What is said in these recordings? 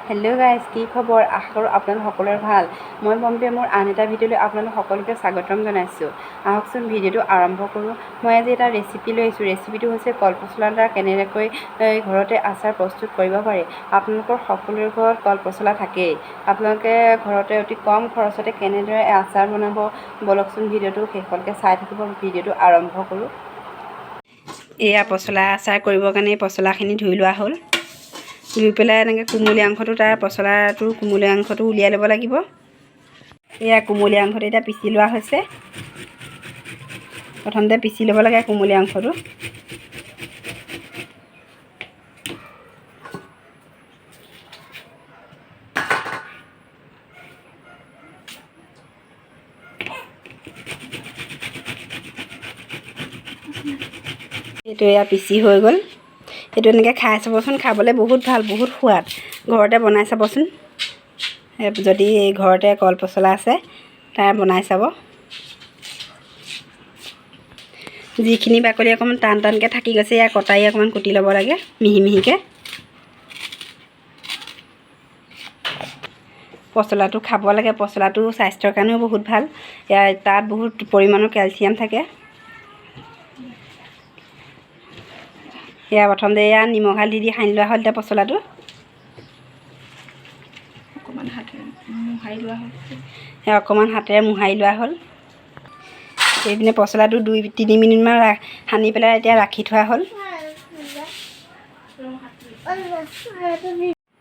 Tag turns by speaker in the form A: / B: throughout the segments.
A: Hello' guys, কি খবৰ? আশা কৰোঁ আপোনালোক সকলোৰে ভাল। মই বম্বে, মোৰ আন এটা ভিডিঅ'লৈ আপোনালোক সকলোকে স্বাগতম জনাইছোঁ। আহকচোন, ভিডিঅ'টো আৰম্ভ কৰোঁ। মই আজি এটা ৰেচিপি লৈ আহিছোঁ। ৰেচিপিটো হৈছে কলপচলাৰ দ্বাৰা কেনেকৈ ঘৰতে আচাৰ প্ৰস্তুত কৰিব পাৰি। আপোনালোকৰ সকলোৰে ঘৰত কলপচলা থাকেই। আপোনালোকে ঘৰতে অতি কম খৰচতে কেনেদৰে আচাৰ বনাব, ব'লকচোন, ভিডিঅ'টো শেষলৈকে চাই থাকিব। ভিডিঅ'টো আৰম্ভ কৰোঁ। এয়া পচলা আচাৰ কৰিবৰ কাৰণে পচলাখিনি ধুই লোৱা হ'ল। ধুই পেলাই এনেকৈ কুমলীয়া অংশটো, তাৰ পচলাটোৰ কুমলীয়া অংশটো উলিয়াই ল'ব লাগিব। এয়া কুমলীয়া অংশটো এতিয়া পিচি লোৱা হৈছে। প্ৰথমতে পিচি ল'ব লাগে কুমলীয়া অংশটো। এইটো এয়া পিচি হৈ গ'ল। এইটো এনেকৈ খাই চাবচোন, খাবলৈ বহুত ভাল, বহুত সোৱাদ। ঘৰতে বনাই চাবচোন। যদি ঘৰতে কল পচলা আছে, তাৰ বনাই চাব। যিখিনি বাকলি অকণমান টান টানকৈ থাকি গৈছে, ইয়াৰ কটাৰী অকণমান কুটি ল'ব লাগে মিহি মিহিকৈ। পচলাটো খাব লাগে। পচলাটো স্বাস্থ্যৰ কাৰণেও বহুত ভাল। ইয়াৰ তাত বহুত পৰিমাণৰ কেলচিয়াম থাকে। এয়া প্ৰথমতে এয়া নিমখ হালধি দি সানি লোৱা হ'ল। এতিয়া পচলাটো
B: অকণমান হাতেৰে মোহাৰি লোৱা হ'ল।
A: এয়া অকণমান হাতেৰে মোহাৰি লোৱা হ'ল। এইপিনে পচলাটো 2-3 মিনিটমান সানি পেলাই এতিয়া ৰাখি থোৱা হ'ল।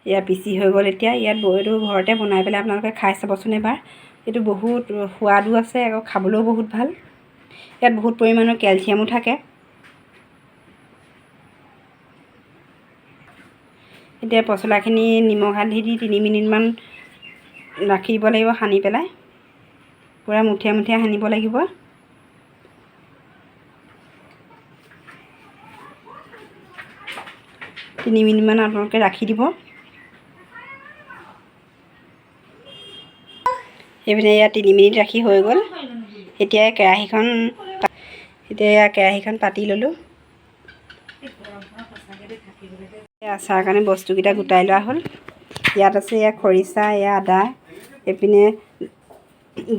A: এয়া পিচি হৈ গ'ল। এতিয়া ইয়াত এইটো ঘৰতে বনাই পেলাই আপোনালোকে খাই চাবচোন এবাৰ। এইটো বহুত সোৱাদো আছে, আকৌ খাবলৈও বহুত ভাল। ইয়াত বহুত পৰিমাণৰ কেলচিয়ামো থাকে। এতিয়া পচলাখিনি নিমখ হালধি দি 3 মিনিটমান ৰাখি দিব লাগিব। সানি পেলাই পূৰা মুঠিয়া মুঠিয়া সানিব লাগিব। 3 মিনিটমান আপোনালোকে ৰাখি দিব। এইপিনে ইয়াত 3 মিনিট ৰাখি হৈ গ'ল। এতিয়া কেৰাহীখন পাতি ল'লোঁ। আচাৰ কাৰণে বস্তুকেইটা গোটাই লোৱা হ'ল। ইয়াত আছে এয়া খৰিচা, এয়া আদা, এইপিনে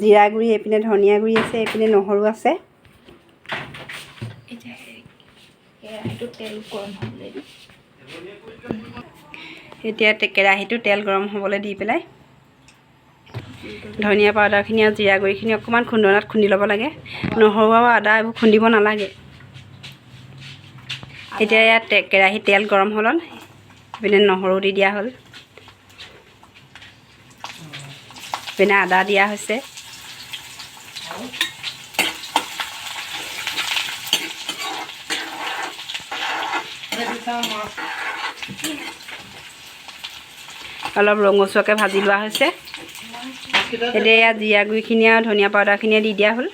A: জিৰা গুড়ি, এইপিনে ধনিয়া গুড়ি আছে, এইপিনে নহৰু আছে।
B: এতিয়া কেৰাহীটোত তেল গৰম হ'বলৈ দি
A: এতিয়া কেৰাহীটো তেল গৰম হ'বলৈ দি পেলাই ধনিয়া পাউডাৰখিনি আৰু জিৰা গুড়িখিনি অকণমান খুন্দনাত খুন্দি ল'ব লাগে। নহৰু আৰু আদা এইবোৰ খুন্দিব নালাগে। এতিয়া ইয়াত কেৰাহীত তেল গৰম হ'ল। এইপিনে নহৰু দি দিয়া হ'ল, ইপিনে আদা দিয়া হৈছে। অলপ ৰঙচুৱাকৈ ভাজি লোৱা হৈছে। এতিয়া ইয়াত জিৰা গুড়িখিনি আৰু ধনিয়া পাউডাৰখিনিয়ে দি দিয়া হ'ল।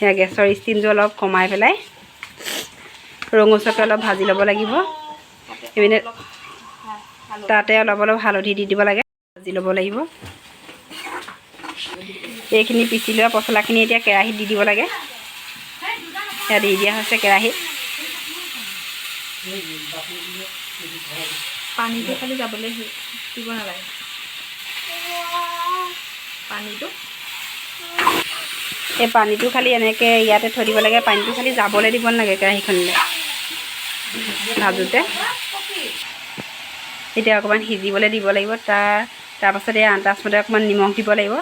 A: সেয়া গেছৰ ষ্টিমটো অলপ কমাই পেলাই ৰঙচুৱাকৈ অলপ ভাজি ল'ব লাগিব। এইপিনে তাতে অলপ অলপ হালধি দি দিব লাগে, ভাজি ল'ব লাগিব। এইখিনি পিচি লোৱা পচলাখিনি এতিয়া কেৰাহীত দি দিব লাগে। সেয়া দি দিয়া হৈছে কেৰাহীত।
B: পানীটো খালি যাবলৈ দিব নালাগে পানীটো।
A: এই পানীটো খালি এনেকৈ ইয়াতে থৈ দিব লাগে। পানীটো খালি যাবলৈ দিব নালাগে কেৰাহীখনলৈ ভাজোঁতে। এতিয়া অকণমান সিজিবলৈ দিব লাগিব। তাৰপাছত এই আন্দাজমতে অকণমান নিমখ দিব লাগিব।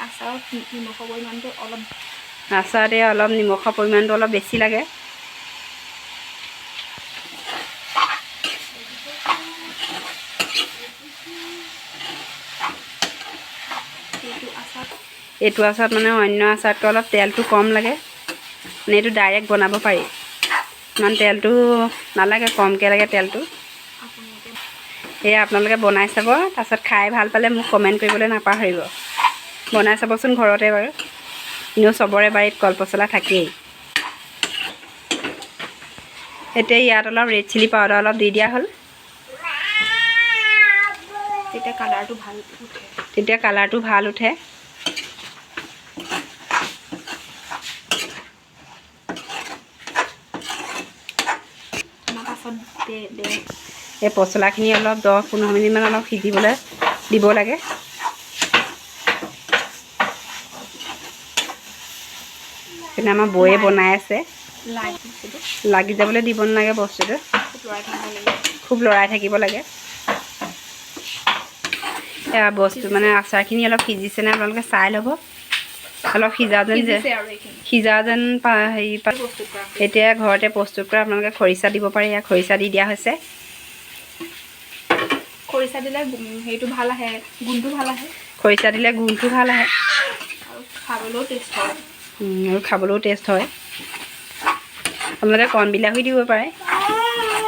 B: আচাৰত নিমখৰ পৰিমাণটো অলপ
A: আচাৰত এই অলপ নিমখৰ পৰিমাণটো অলপ বেছি লাগে।
B: এইটো আচাৰ
A: এইটো আচাৰত মানে অন্য আচাৰতকৈ অলপ তেলটো কম লাগে। মানে এইটো ডাইৰেক্ট বনাব পাৰি, ইমান তেলটো নালাগে, কমকৈ লাগে তেলটো।
B: আপোনালোকে
A: সেয়া আপোনালোকে বনাই চাব। তাৰপাছত খাই ভাল পালে মোক কমেণ্ট কৰিবলৈ নাপাহৰিব। বনাই চাবচোন ঘৰতে বাৰু। এনেও চবৰে বাৰীত কলপচলা থাকেই। এতিয়া ইয়াত অলপ ৰেড চিলি পাউডাৰ অলপ দি দিয়া হ'ল।
B: তেতিয়া কালাৰটো ভাল উঠে।
A: তেতিয়া কালাৰটো ভাল উঠে।
B: পাছত দে দে।
A: এই পচলাখিনি অলপ 10-15 মিনিটমান অলপ সিজিবলৈ দিব লাগে। কিন্তু আমাৰ বৌয়ে বনাই আছে। লাগি যাবলৈ দিব নালাগে বস্তুটো, খুব লৰাই থাকিব লাগে। এয়া বস্তু মানে আচাৰখিনি অলপ সিজিছে নে আপোনালোকে চাই ল'ব। অলপ সিজা যেন সিজা যেন হেৰি। এতিয়া ঘৰতে প্ৰস্তুত কৰা আপোনালোকে খৰিচা দিব পাৰে। ইয়াত খৰিচা দি দিয়া হৈছে।
B: খৰিচা দিলে হেৰিটো ভাল আহে, গোন্ধটো ভাল আহে।
A: খৰিচা দিলে গোন্ধটো ভাল আহে
B: আৰু খাবলৈও টেষ্ট হয়।
A: আৰু খাবলৈও টেষ্ট হয়। আপোনালোকে কণ বিলাহী দিব পাৰে।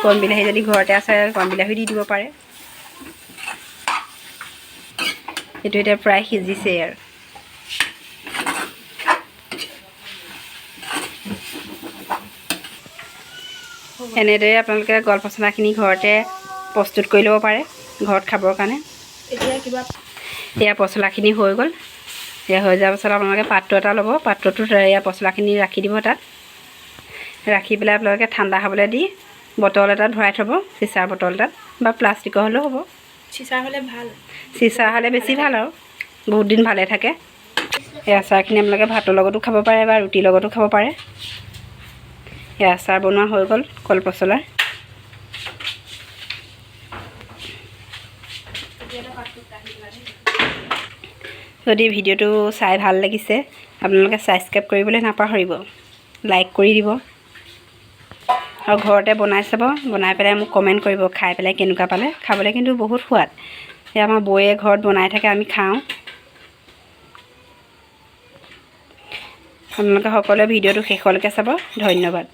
A: কণ বিলাহী যদি ঘৰতে আছে কণ বিলাহী দি দিব পাৰে। এইটো এতিয়া প্ৰায় সিজিছেই আৰু। এনেদৰে আপোনালোকে কলপচলাখিনি ঘৰতে প্ৰস্তুত কৰি ল'ব পাৰে ঘৰত খাবৰ কাৰণে। এয়া পচলাখিনি হৈ গ'ল। এয়া হৈ যোৱাৰ পাছত আপোনালোকে পাত্ৰ এটা ল'ব। পাত্ৰটোত এয়া পচলাখিনি ৰাখি দিব। তাত ৰাখি পেলাই আপোনালোকে ঠাণ্ডা হ'বলৈ দি বটল এটাত ভৰাই থ'ব, চিচাৰ বটল এটাত বা প্লাষ্টিকৰ হ'লেও হ'ব।
B: চিচাৰ হ'লে ভাল,
A: চিচাৰ হ'লে বেছি ভাল আৰু বহুত দিন ভালে থাকে। এই আচাৰখিনি আপোনালোকে ভাতৰ লগতো খাব পাৰে বা ৰুটিৰ লগতো খাব পাৰে। এই আচাৰ বনোৱা হৈ গ'ল কলপচলাৰ। যদি ভিডিঅ'টো চাই ভাল লাগিছে আপোনালোকে ছাবস্ক্ৰাইব কৰিবলৈ নাপাহৰিব, লাইক কৰি দিব আৰু ঘৰতে বনাই চাব। বনাই পেলাই মোক কমেণ্ট কৰিব খাই পেলাই কেনেকুৱা পালে। খাবলৈ কিন্তু বহুত সোৱাদ। এই আমাৰ বৌয়ে ঘৰত বনাই থাকে, আমি খাওঁ। আপোনালোকে সকলোৱে ভিডিঅ'টো শেষলৈকে চাব। ধন্যবাদ।